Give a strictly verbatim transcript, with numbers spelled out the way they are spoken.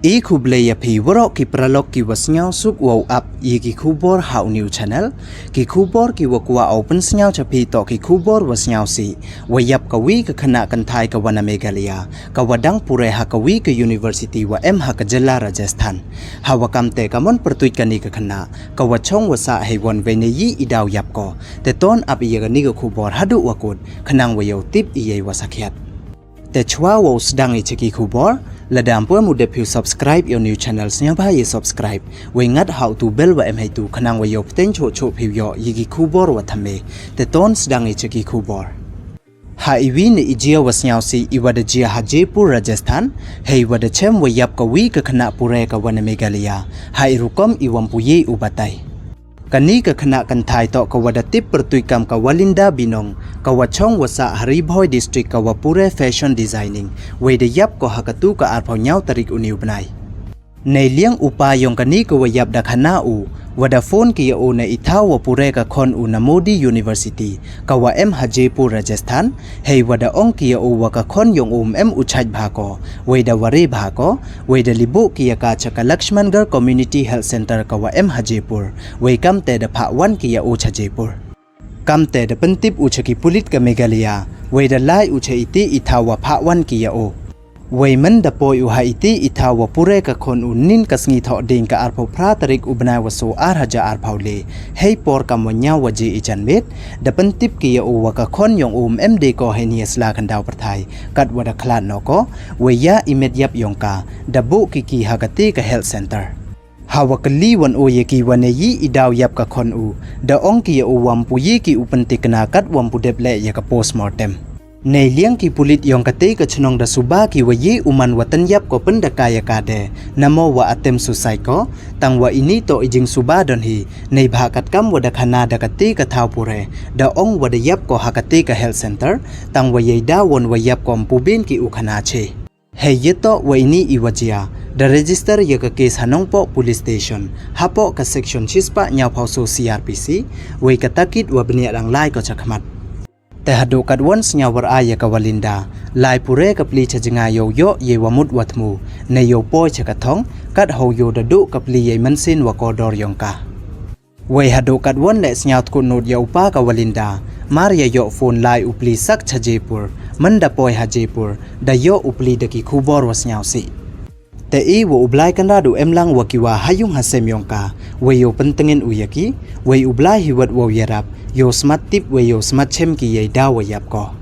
I khublei ya phi waroh ki paralok ki wa sniawsuk wow ap ya ki khubor ha u new channel. Ki khubor ki wa kwah u pynsniaw cha phi toh ki khubor wa sniawsih, wa yap ka wi ka khynnah kynthai ka wa na Meghalaya, ka wa dang pure ha ka wi ka university wa em ha ka jylla Rajasthan. Ha wa kamte ka mon pyrtuit kani ka khynnah, ka wa chong wa sah hei won wei ne yi i daw yap ko. Te ton ap ya kani ka khubor haduh wa kut, khnang wa yow tip ya i wa sakhiat. Te chwa wow sdang i cha ki khubor, lada ym pu em u dep phi u subscribe ya u new channel, sniawbha ya subscribe, wei ngat ha u tu bell wa em hei tu, khnang wa yow pteng choh choh phi u yoh ya ki khubor wa thymme. Te ton sdang i cha ki khubor. Ha i wi ne i jia wa sniawsih i wa da jia ha Jaipur, Rajasthan, hei wa da chem wa yap ka wi ka khynnah pure ka wa na Meghalaya, ha i rukom i wa ym pu ye u batai. Kani ka khynnah kynthai toh ka wa da tip pyrtuit kam ka Walinda Binong, ka wa chong wa sah ha Ri Bhoi District, ka wa pure fashion designing, wei da yap ko ha ka tu ka arphaw ynñiaw tarik u ni u bnai. Nei liang u pa yong kani ka wa yap da khana u, wa da phone ki ya u na i thaw wa pure ka khon u na Modi University, ka wa em ha Jaipur, Rajasthan, hei wa da ong ki ya u wa ka khon yong u ym em u chait bha ko, wei da ware bha ko, wei da libuh ki ya ka cha ka Lakshman Garh Community Health Center ka wa em ha Jaipur, wei kamte da phah wan ki ya u cha Jaipur. Kamte da pyntip u cha ki pulit ka Meghalaya, wei da lai u cha iti i thaw wa phah wan ki ya u. Wei man da poi u ha iti i thaw wa pure ka khon u nin ka sngi Thohdieng ka arphaw phra tarik u bnai wa soo ar hajar arphaw le, hei por kam wa ynñiaw waje i janmiet, da pyntip ki ya u wa ka khon yong u ym em de ko heini ha sla khyndaw pyrthai, kat wa da khlad noh ko, wei ya i met yap yong ka, da buh ki ki ha kati ka health center. Ha wa kylli wan u ya ki wa ne yi i daw yap ka khon u, da ong ki ya u wa ym pu ye ki u pyntikna kat wa ym pu dep leh ya ka postmortem. Nei liang ki pulit yong kati ka chnong da suba ki wa ye u man wa tang yap ko pynda ka ya ka de, namo wa attempt suicide ko, tang wa ini toh i jingsuba don hi, neibhah kat kam wa da khana da kati ka thaw pure, da ong wa da yap ko ha kati ka health center, tang wa yei daw won wa yap ko ym pu bien ki u khana che. Hei ya toh wa ini i wa jia, da register ya ka case ha Nongpoh Police Station, hapoh ka section chispah ynñiaw phaw soo C R P C, wei ka takit wa bniah dang lai ko cha khmat. Te haduh kat won sniaw war ai ya ka Walinda, lai pure ka pli cha jngai yow yoh yei wa mut wa thmu, ne yow poi cha ka thong, kat how yow da duh ka pli yei mynsiem wa kordor yong ka. Wei haduh kat won leh sniaw tkut nud ya u pa ka Walinda, mar ya yoh phone lai u pli sak cha Jaipur, man da poi ha Jaipur, da yoh u pli da ki khubor wa sniawsih. Te i wa u Blai Kynrad u em lang wa ki wa ha yung ha sem yong ka, wei yow pyntngen u ya ki, wei u Blai hi wat wow yarap, yow smat tip wei yow smat chem ki yei daw wa yap ko.